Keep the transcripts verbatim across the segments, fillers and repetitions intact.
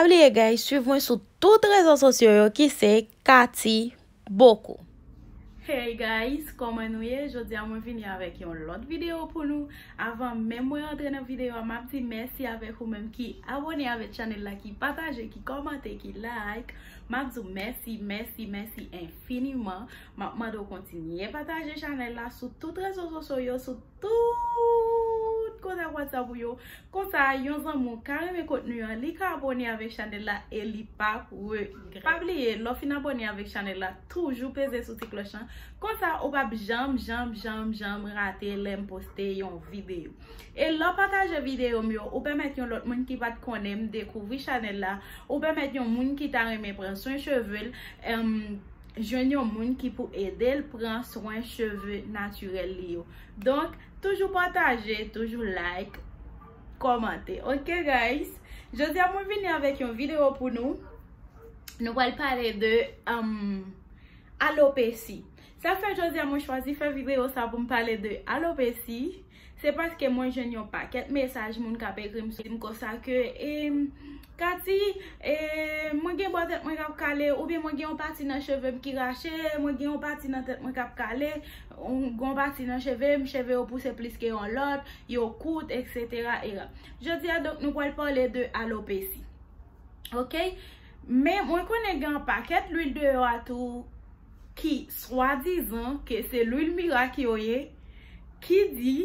Pa bliye, guys, swiv mwen sou tout rezo sosyo yo ki se Cathy Bocou. Hey guys, kòman nou ye? Jodi a mwen vini avèk yon lòt videyo pou nou. Avan menm mwen antre nan videyo a, m ap di mèsi avèk ou menm ki abòne avèk chanèl la, ki pataje, ki kòmante, ki like. M ap di w mèsi, mèsi, mèsi enfiniman. M ap mande w kontinye pataje chanèl la sou tout rezo sosyo yo, sou tout kontak WhatsApp ou yo. Konsa, yon zanmi w ka renmen kontni an, li ka abòne avèk chanèl la e li p ap regrèt. Pa bliye, lè w fin abòne avèk chanèl la, toujou peze sou ti klòch lan. Konsa, ou p ap janm, janm, janm, janm rate lè m poste yon videyo. E lè w pataje videyo m yo, ou pèmèt yon lòt moun ki pa t konnen m dekouvri chanèl la, ou pèmèt yon moun ki ta renmen pran swen cheve l, em, jwenn yon moun ki pou ede l pran swen cheve natirèl li yo. Donk, toujou pataje, toujou like, kòmante. Ok, guys? Jodi a, mwen vini avèk yon videyo pou nou. Nou pral pale de, em, alopesi. Sa fè jodi a, mwen chwazi fè videyo sa pou m pale de alopesi. Se paske mwen jwenn yon pakèt mesaj moun k ap ekri m sou, di m konsa ke, em, Cathy, e, mwen gen bò tèt mwen k ap kale, oubyen mwen gen yon pati nan cheve m ki rache, mwen gen yon pati nan tèt mwen k ap kale, yon, yon pati nan cheve m, cheve yo pouse plis ke yon lòt, yo kout, et cetera, et cetera. Jodi a, donk, nou pral pale de alopesi. Ok? Men mwen konnen gen yon pakèt lwil deyò a tou ki swadizan ke se lwil mirak yo ye, ki di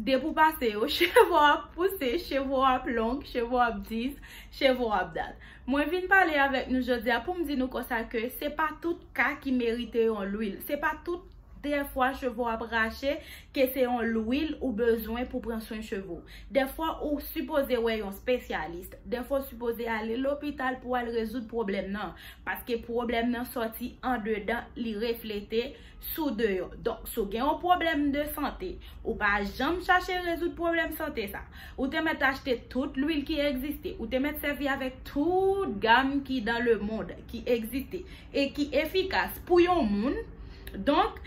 depi w pase yo, cheve w ap pouse, cheve w ap long, cheve w ap diz, cheve w ap dat. Mwen vin pale avèk nou jodi a pou m di nou konsa ke se pa tout ka ki merite yon lwil. Se pa tout dèfwa cheve w ap rache ke se yon lwil ou bezwen pou pran swen cheve w. Dèfwa ou sipoze wè yon espesyalis. Dèfwa ou sipoze ale lopital pou al rezoud pwoblèm nan. Paske pwoblèm nan sòti andedan, li reflete sou deyò. Donk, si w gen yon pwoblèm de sante, ou pa janm chache rezoud pwoblèm sante sa. Ou te mèt achte tout lwil ki egziste. Ou te mèt sèvi avèk tout gam ki dans le monde, ki egziste, e ki efikas pou yon moun. Donk,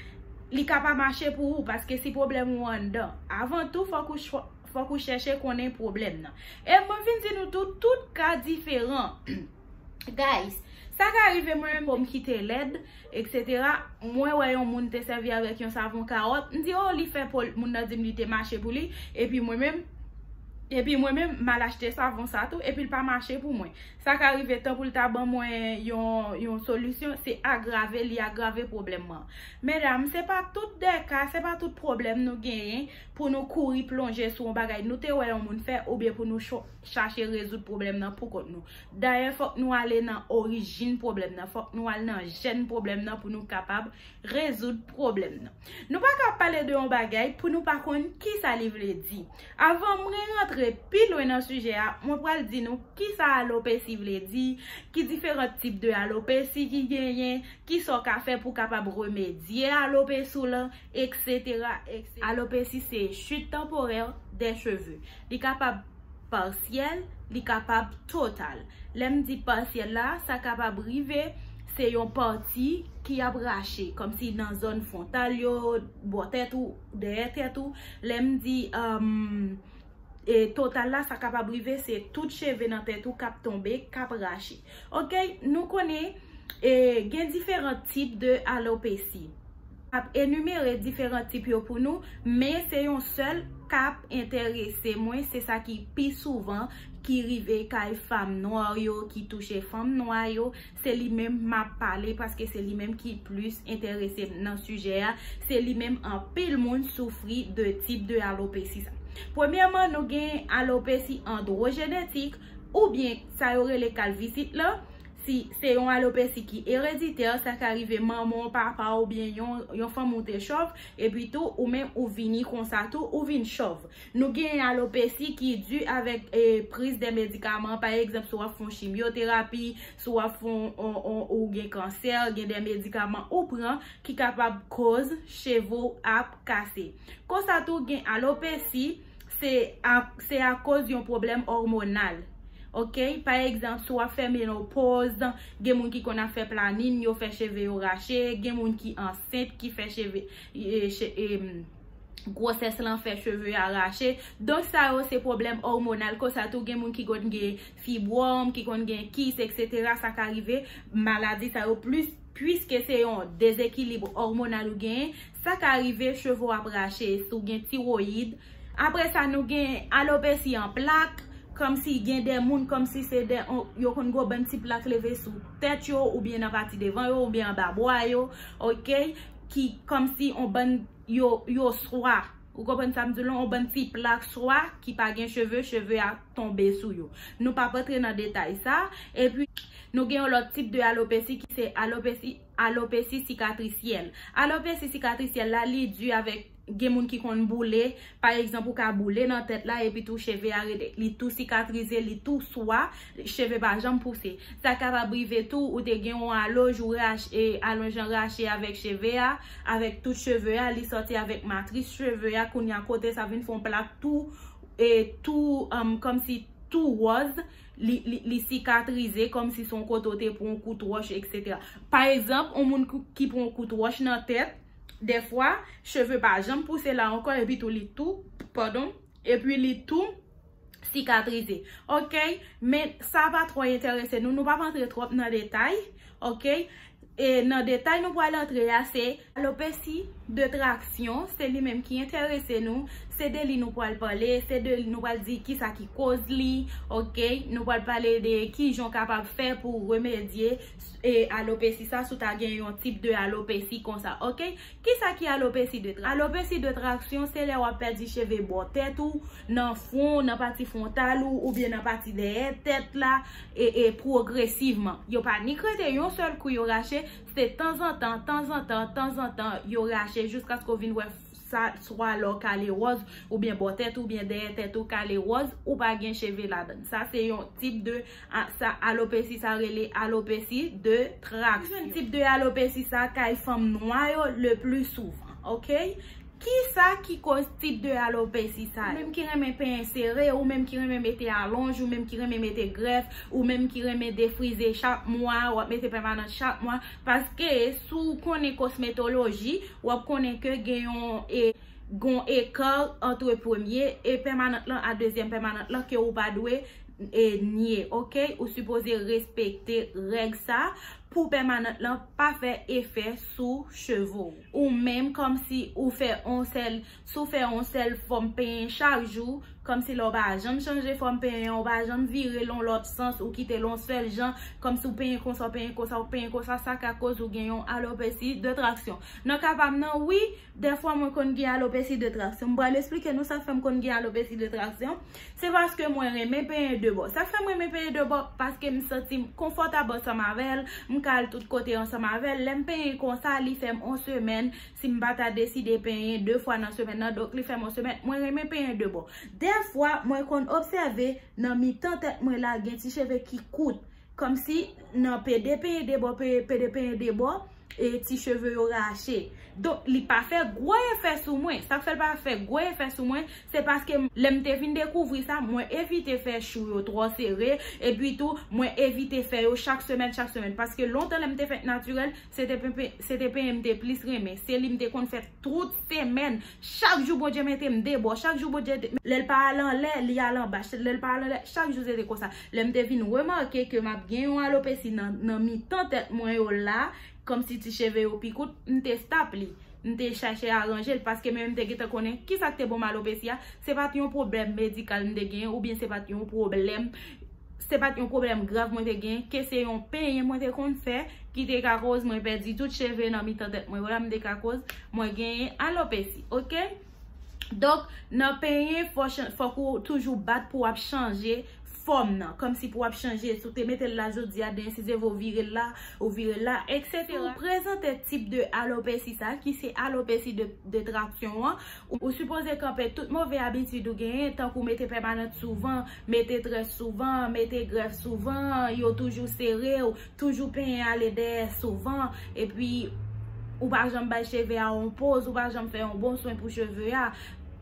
li ka pa mache pou ou, paske si pwoblèm ou anndan, avan tou, fòk ou chwa-, fòk ou chèche konnen pwoblèm nan. E mwen vin di nou tou, tout ka diferan. Guys, sa ka rive mwen menm pou m kite lèd, et cetera. Mwen wè yon moun te sèvi avèk yon savon kawòt, m di, "Oh, li fè po l," moun nan di m li te mache pou li, epi mwen menm, epi mwen menm, m al achte savon sa tou, epi l pa mache pou mwen. Sa ka rive tan pou l ta ban mwen yon, yon solisyon, se agrave, li agrave pwoblèm mwen. Medam, se pa tout de ka, se pa tout pwoblèm nou genyen pou nou kouri plonje sou yon bagay nou te wè yon moun fè, oubyen pou nou cho-, chache rezoud pwoblèm nan pou kont nou. Dayè, fòk nou ale nan orijin pwoblèm nan, fòk nou al nan jèn pwoblèm nan pou nou kapab rezoud pwoblèm nan. Nou pa ka pale de yon bagay pou nou pa konn kisa li vle di. Avan mwen rantre pi lwen nan sijè a, mwen pral di nou kisa alopesi vle di, ki diferan tip de alopesi ki genyen, kisa w ka fè pou w kapab remedye alopesi w lan, et cetera, et cetera. Alopesi se chute temporaire des cheveux. Li kapab pasyèl, li kapab total. Lè m di pasyèl la, sa kapab rive, se yon pati ki ap rache, kòmsi nan zòn fwontal yo, bò tèt ou, dèyè tèt ou. Lè m di, um, e total la, sa kapab rive, se tout cheve nan tèt ou k ap tonbe, k ap rache. Ok, nou konnen, e, gen diferan tip de alopesi. Ap enimere diferan tip yo pou nou, men se yon sèl k ap enterese mwen, se sa ki pi souvan ki rive kay fanm nwa yo, ki touche fanm nwa yo, se li menm m ap pale paske se li menm ki plis enterese m nan sijè a, se li menm anpil moun soufri de tip de alopesi sa. Premyèman, nou gen alopesi andwojenetik, oubyen sa yo rele kalvisit lan. Si se yon alopesi ki ereditè, sa ka rive manman w, papa w, oubyen yon, yon fanmi w te chòv, epi tou, ou menm ou vini konsa tou, ou vin chòv. Nou gen alopesi ki di avèk, e, priz de medikaman, pa egzanp, si w ap fè yon chimyoterapi, si w ap fè yon, yon, yon, ou gen kansè, gen de medikaman ou pran ki kapab koz cheve w ap kase. Konsa tou, gen alopesi, se a, se akoz yon pwoblèm òmonal. Ok? Pa egzanp, si w ap fè menopoz, gen moun ki konn ap fè planin, yo fè cheve yo rache, gen moun ki ansent, ki fè cheve, e, che-, e, gwosès lan fè cheve a rache. Donk sa yo se pwoblèm òmonal. Konsa tou gen moun ki konn gen fibwòm, ki konn gen kis, etsetera. Sa ka rive, maladi sa yo plis, piske se yon dezekilib òmonal ou genyen, sa ka rive cheve w ap rache. Si w gen tiwoyid, apre sa nou gen alopesi an plak, kòmsi gen de moun kòmsi se de, yo konn gen yon bann ti plak leve sou tèt yo, oubyen nan pati devan yo, oubyen anba bwa yo, ok, ki kòmsi yon bann yo, yo swa. Ou konprann sa m di w lan? Yon bann ti plak swa ki pa gen cheve, cheve a tonbe sou yo. Nou p ap rantre nan detay sa. Epi, nou gen yon lòt tip de alopesi ki se alopesi, alopesi sikatrisyèl. Alopesi sikatrisyèl la, li di avèk, gen moun ki konn boule. Pa egzanp, ou ka boule nan tèt la, epi tou cheve a rete, li tou sikatrize, li tou swa, cheve pa janm pouse. Sa kapab rive tou, ou te gen yon alonj, ou rache, alonj lan rache avèk cheve a, avèk tout cheve a, li sòti avèk matris cheve a, kounye a kote sa vin fè yon plak tou, e tou, um, kòmsi tou wòz, li, li, li sikatrize, kòmsi se yon kote w te pran yon kout wòch, etsetera. Pa egzanp, yon moun ki, ki pran yon kout wòch nan tèt, dèfwa, cheve pa janm pouse la ankò, epi tou li tou, padon, epi li tou sikatrize. Ok, men sa pa twò enterese nou, nou p ap antre twòp nan detay, ok? E nan detay nou pral antre a, se alopesi de traksyon, se li menm ki enterese nou, se de li nou pral pale, se de li nou pral di kisa ki koz li, ok? Nou pral pale de kijan w kapab fè pou remedye e alopesi sa, si w ta gen yon tip de alopesi konsa, ok? Kisa ki alopesi de traksyon? Alopesi de traksyon, se lè w ap pèdi cheve bò tèt ou, nan fwon, nan pati fwontal ou, oubyen nan pati dèyè tèt la, e, e pwogresivman. Yo pa nik rete yon sèl kou yo rache, se tanzantan, tanzantan, tanzantan, yo rache jiskaske w vin wè sa, swa lè w kale wòz, oubyen bò tèt, oubyen dèyè tèt ou kale wòz, ou pa gen cheve ladann. Sa se yon tip de, a, sa, alopesi, sa rele alopesi de traksyon. Tip de alopesi sa kay fanm nwa yo le pli souvan, ok? Kisa ki koz tip de alopesi sa yo? Ou menm ki renmen penyen sere, ou menm ki renmen mete alonj, ou menm ki renmen mete grèf, ou menm ki renmen defrize chak mwa, w ap mete pèmanant chak mwa, paske si w konnen kosmetoloji, w ap konnen ke gen yon, e, gen yon eka ant premye e pèmanant lan a dezyèm pèmanant lan ke ou pa dwe, e, nye, ok? Ou sipoze respekte règ sa pou pèmanant lan pa fè efè sou cheve w. Ou menm, kòmsi ou fè yon sèl, si w fè yon sèl fòm penyen chak jou, kòmsi la w pa janm chanje fòm penyen an, ou pa janm vire l yon lòt sans, ou kite l yon sèl jan, kòmsi w penyen konsa, w penyen konsa, w penyen konsa, sa ka koz ou gen yon alopesi de traksyon. Nan ka pa m nan, wi, dèfwa mwen konn gen alopesi de traksyon. M pral esplike nou sa k fè m konn gen alopesi de traksyon. Se paske mwen renmen penyen de bò. Sa k fè mwen renmen penyen de bò, paske m santi m konfòtab ansanm avè l, m ka al tout kote ansanm avè l. Lè m penyen konsa, li fè m yon semèn, si m pa ta deside penyen de fwa nan semèn nan, donk li fè m yon semèn, mwen renmen penyen de bò. Dèfwa, mwen konn obsève nan mitan tèt mwen la, gen ti cheve ki kout. Kòmsi nan pede penyen de bò, pe-, pede penyen de bò, e ti cheve yo rache. Donk, li pa fè gwo efè sou mwen. Sa k fè l pa fè gwo efè sou mwen, se paske m, lè m te vin dekouvri sa, mwen evite fè chou yo twò sere, epi tou, mwen evite fè yo chak semèn, chak semèn. Paske lontan lè m te fèt natirèl, se te penyen, se te penyen m te plis renmen. Se li m te konn fè tout semèn. Chak jou Bondye mete m de bò, chak jou Bondye te, lè l pa al anlè, li al anba, lè l pa al anlè, chak jou se te konsa. Lè m te vin remake ke m ap gen yon alopesi nan, nan mitan tèt mwen yo la, kòmsi ti cheve yo pi kout, m te stop li. M te chache aranje l, paske mwen menm m te gentan konnen kisa k te ban m alopesi a. Se pa t yon pwoblèm medikal m te genyen, oubyen se pa t yon pwoblèm, se pa t yon pwoblèm grav mwen te genyen, ke se yon penyen mwen te konn fè ki te ka koz mwen pèdi tout cheve nan mitan tèt mwen yo la, m te ka koz mwen genyen alopesi, ok? Donk, nan penyen, fò chan-, fòk ou toujou bat pou w ap chanje fòm nan, kòmsi pou w ap chanje, si w te mete l la jodi a, demen si Dye vle w vire l la, ou vire l la, etsetera. Pou prezante tip de alopesi sa, ki se alopesi de, de traksyon an, ou, ou sipoze kanpe tout move abitid ou genyen, tankou mete pèmanant souvan, mete très souvan, mete grèf souvan, yo toujou sere w, toujou penyen ale dèyè souvan, epi ou pa janm bay cheve a yon poz, ou pa janm fè yon bon swen pou cheve a.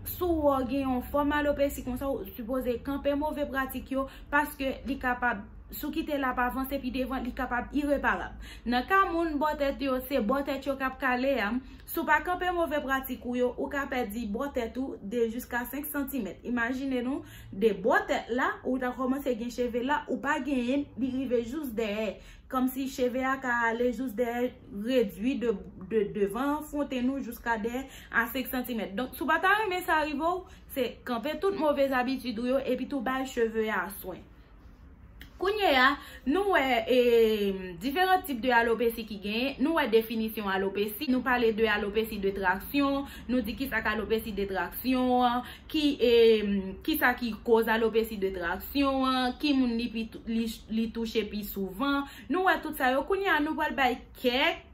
Si w wè w gen yon fòm alopesi konsa, ou sipoze kanpe move pratik yo, paske li kapab Si w kite l ap avanse pi devan, li kapab ireparab. Nan ka moun bò tèt yo, se bò tèt yo k ap kale a. Si w pa kanpe move pratik ou yo, ou ka pèdi bò tèt ou de jiska senk santimèt. Imajine nou, de bò tèt la, ou ta kòmanse gen cheve la, ou pa genyen, li rive jous dèyè. Kòmsi cheve a ka ale jous dèyè, redui de, de devan fontenn ou jiska dèyè a senk santimèt. Donk, si w pa ta renmen sa rive w, se kanpe tout move abitid ou yo, epi tou bay cheve a swen. Kounye a, nou wè, e, diferan tip de alopesi ki genyen, nou wè definisyon alopesi, nou pale de alopesi de traksyon, nou di kisa k alopesi de traksyon an, ki, e, kisa ki koz alopesi de traksyon an, ki moun li pi tou-, li, li touche pi souvan. Nou wè tout sa yo. Kounye a, nou pral bay kèk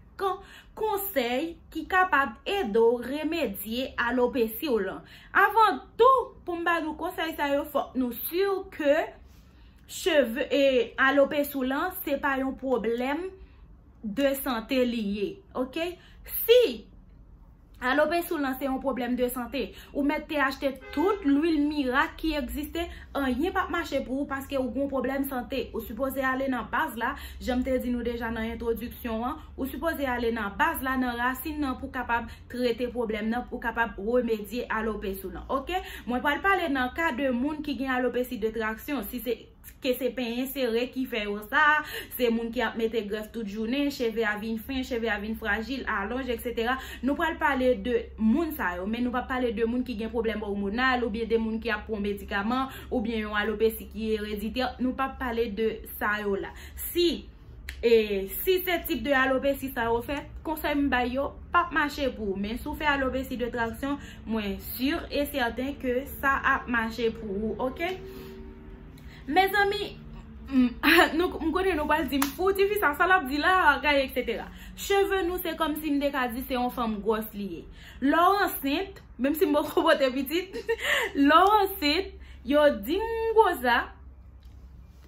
konsèy ki kapab ede w remedye alopesi w lan. Avan tou, pou m ba nou konsèy sa yo, fòk nou si ke cheve, e, alopesi w lan, se pa yon pwoblèm de sante li ye, oke? Si alopesi w lan se yon pwoblèm de sante, ou mèt te achte tout lwil mirak ki egziste, anyen p ap mache pou ou paske ou gen yon pwoblèm sante. Ou sipoze ale nan baz la, jan m te di nou deja nan entwodiksyon an, ou sipoze ale nan baz la, nan rasin nan pou kapab trete pwoblèm nan, pou kapab remedye alopesi w lan, oke? Mwen pral pale nan ka de moun ki gen alopesi de traksyon, si se ke se penyen sere ki fè yo sa, se moun ki ap mete grèf tout jounen, cheve a vin fen, cheve a vin frajil, alonj, etsetera. Nou pral pale de moun sa yo, men nou p ap pale de moun ki gen pwoblèm òmonal, oubyen de moun ki ap pran medikaman, oubyen yon alopesi ki ereditè. Nou p ap pale de sa yo la. Si, e, si se tip de alopesi sa yo fè, konsèy m bay yo p ap mache pou ou. Men si w fè alopesi de traksyon, mwen si e sèten ke sa ap mache pou ou, oke? Mezanmi, m, nou, m konnen nou pral di m, "Fou, tifi sa, sa l ap di la, kay, etsetera." Cheve nou, se kòmsi m te ka di se yon fanm gwòs li ye. Lè w ansent, menm si m poko pote pitit, lè w ansent, yo di m konsa,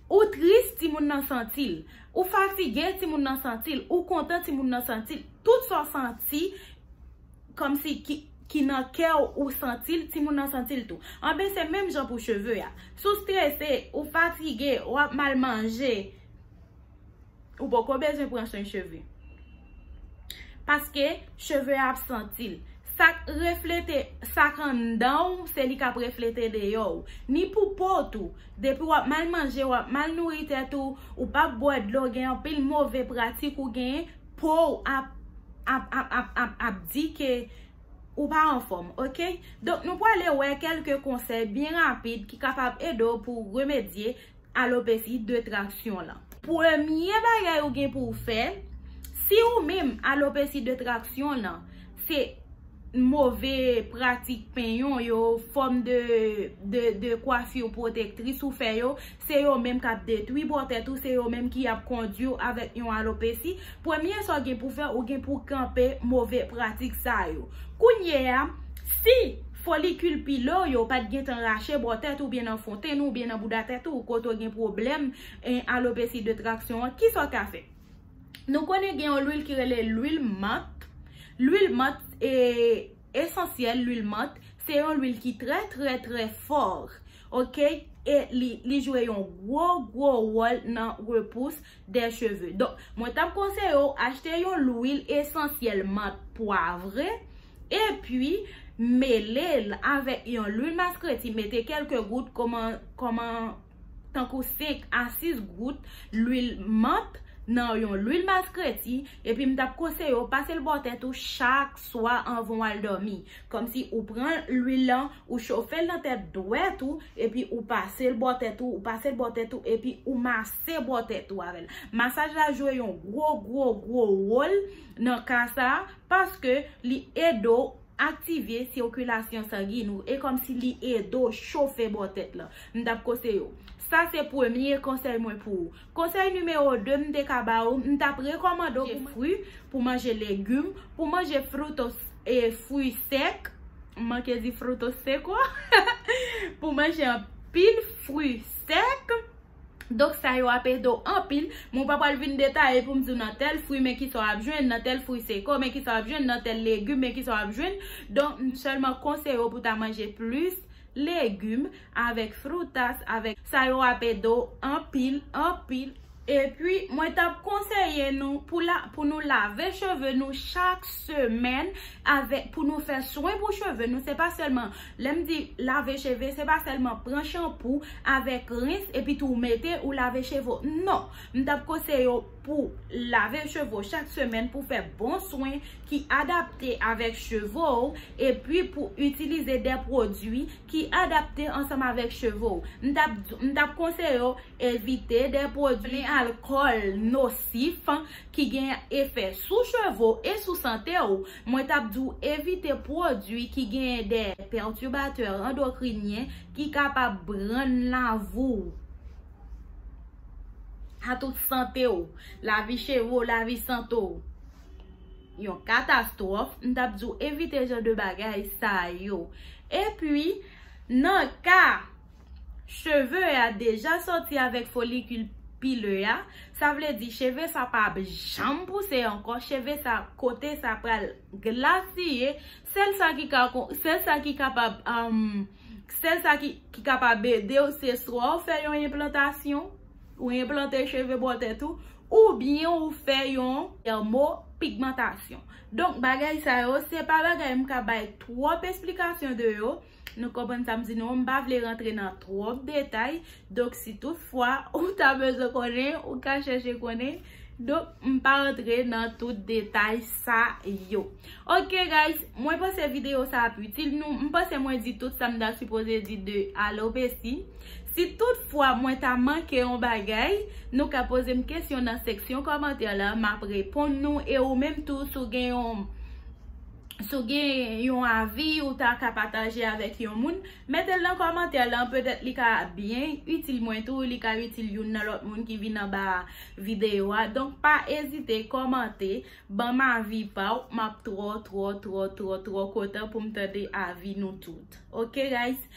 ou tris, timoun nan santi l. Ou fatige, timoun nan santi l. Ou kontan, timoun nan santi l. Tout sa w santi, kòmsi ki, ki nan kè w, ou santi l, timoun nan santi l tou. Anben, se menm jan pou cheve a. Si w strese, ou fatige, w ap mal manje, ou poko bezwen pran swen cheve. Paske cheve a ap santi l. Sa k reflete, sa k anndan w, se li k ap reflete deyò w. Ni pou po w tou. Depi w ap mal manje, w ap mal nouri tèt ou, ou p ap bwè dlo, gen anpil move pratik ou genyen, po w ap, ap, ap, ap, ap, ap di ke ou pa anfòm, oke? Donk, nou prale wè kèlke konsèy byen rapid ki kapab ede w pou w remedye alopesi de traksyon lan. Premye bagay ou gen pou w fè, si ou menm alopesi de traksyon lan, se move pratik penyon yo, fòm de, de, de kwafi pwotektris ou fè yo, se yo menm k ap detwi bò tèt ou, se yo menm ki ap kondui w avèk yon alopesi. Premye sa w gen pou fè, ou gen pou kanpe move pratik sa yo. Kounye a, si folikil pilè w yo pa t gentan rache bò tèt ou, oubyen nan fontenn ou, oubyen nan bouda tèt ou, kote w gen pwoblèm, e, alopesi de traksyon an, kisa w ka fè? Nou konnen gen yon lwil ki rele lwil mant. Lwil mant, e, esansyèl, lwil mant, se yon lwil ki trè, trè, trè fò. Oke? E li, li jwe yon gwo, gwo wòl nan repous de cheve. Donk, mwen t ap konseye w achte yon lwil esansyèl mant pwavre, epi mele l avèk yon lwil maskreti, mete kèlke gout kòman, kòman, tankou senk a sis gout lwil mant nan yon lwil maskreti, epi m t ap konseye w pase l bò tèt ou chak swa anvan w al dòmi. Kòmsi ou pran lwil lan, ou chofe l nan tèt dwèt ou, epi ou pase l bò tèt ou, ou pase l bò tèt ou, epi ou mase bò tèt ou avè l. Masaj la jwe yon gwo, gwo, gwo wòl nan ka sa a, paske li ede w aktive sikilasyon sangin ou, e kòmsi li ede w chofe bò tèt lan. M t ap konseye w. Sa se premye konsèy mwen pou ou. Konsèy nimewo de m te ka ba ou, m t ap rekòmande w pou manje fwi, pou manje legim, pou manje frutos, e, fwi sèk. M manke di frutos secos. Pou manje anpil fwi sèk. Donk, sa yo ap ede w anpil. Men w pa pral vin detaye pou m di w nan tèl fwi, men kisa w ap jwenn, nan tèl fwi seko, men kisa w ap jwenn, nan tèl legim, men kisa w ap jwenn. Donk, m sèlman konseye w pou ta manje plis legim, avèk frutas, avèk sa yo ap ede w anpil, anpil. Epi, mwen t ap konseye nou pou la, pou nou lave cheve nou chak semèn avèk, pou nou fè swen pou cheve nou. Se pa sèlman, lè m di lave cheve, se pa sèlman pran chanpou avèk rens epi tou mete ou lave cheve w. Non, m t ap konseye w pou lave cheve w chak semèn pou fè bon swen ki adapte avèk cheve w epi pou itilize de pwodui ki adapte ansanm avèk cheve w. M t ap, m t ap konseye w evite de pwodui alkòl nosif ki gen efè sou cheve w e sou sante w. Mwen t ap di w evite pwodui ki gen de pètibatè andokrinyen ki kapab rann lavi w a tout sante w, lavi cheve w, lavi sante w yon katastwòf. M t ap di w evite jan de bagay sa yo. Epi, nan ka cheve a deja sòti avèk folikil pilè a, sa vle di cheve sa p ap janm pouse ankò, cheve sa, kote sa pral glasiye. Sèl sa ki ka kon-, sèl sa ki kapab, um, sèl sa ki, ki kapab ede w, se swa w fè yon enplantasyon, ou enplante cheve bò tèt ou, oubyen ou fè yon tèmopigmantasyon. Donk, bagay sa yo, se pa bagay m ka bay twòp esplikasyon de yo. Nou konprann sa m di nou, m pa vle rantre nan twòp detay. Donk, si toutfwa ou ta bezwen konnen, ou ka chèche konnen. Donk, m pa rantre nan tout detay sa yo. Ok, guys, mwen panse videyo sa ap itil nou. M panse mwen di tout sa m ta sipoze di de alopesi. Si toutfwa mwen ta manke yon bagay, nou ka poze m kesyon nan seksyon kòmantè la, m ap reponn nou. E ou menm tou, si w gen yon, si w gen yon avi ou ta ka pataje avèk yon moun, mete l nan kòmantè la, petèt li ka byen itil mwen tou, li ka itil youn nan lòt moun ki vin anba videyo a. Donk, pa ezite kòmante, ban m avi pa w, m ap twò, twò, twò, twò, twò kontan pou m tande avi nou tout. Ok, guys?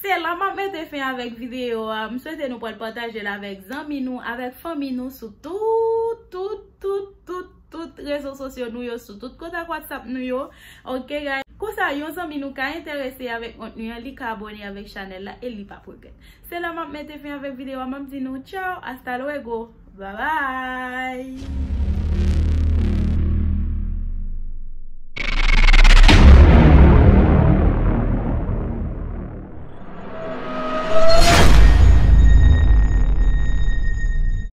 Se la m ap mete fen avèk videyo a. M swete nou pral pataje l avèk zanmi nou, avèk fanmi nou sou tout, tout, tout, tout, tout rezo sosyo nou yo, sou tout kontak WhatsApp nou yo. Ok, guys? Konsa, yon zanmi nou ka enterese avèk kontni an, li ka abòne avèk chanèl la e li p ap regrèt. Se la m ap mete fen avèk videyo a. M ap di nou tchaw, hasta luego, bye bye.